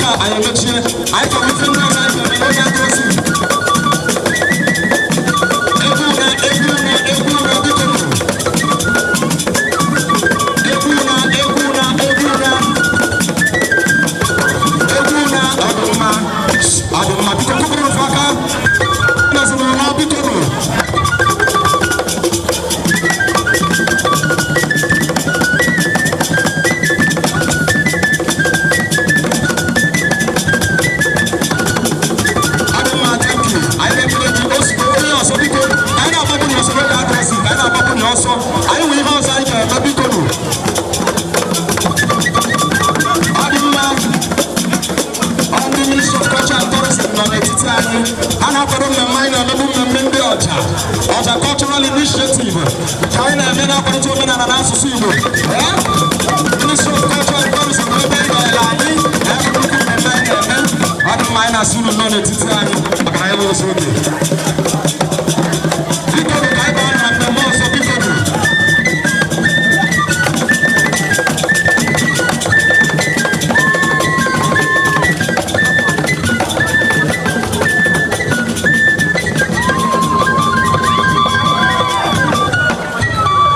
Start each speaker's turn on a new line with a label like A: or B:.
A: Nke a anyị emechie. Anyị ka nwete ndị ọzọ anyị ga-eme n'oge aka ozi. Egwu na egwu na egwu na, biko nụ. Egwu na egwu na egwu na egwu na. Ọ dị mma, ọ dị mma. Biko kụpụrụ ofu aka n'ezinụlọ, biko nụ. Ọ dị mma, thank you. Anyị na-ekele gị. Ozugbo onye ọzọ, biko, anyị na-agbapụ n'ọsọ n'oge adịrọsị ka anyị na-agbapụ n'ọsọ. Anyị nwere ihe ọzọ anyị ga-eme, biko nụ. Ọ dị mma. Ọ ndị Ministry of Culture and Tourism nọ n'etiti anyị. Ha na-akwado mmemme anyị na-emebu, mmemme ndị ọja ọja Cultural Initiative nke anyị na-eme na-akwalite omenala na asụsụ Igbo. Ee? Ministry of Culture and Tourism bụ ebe anyị nọnyere anyị na nnukwu mmemme anyị na-eme. Ọ dị mma, anyị na-asị unu nọ n'etiti anyị maka na anyị nwere oge.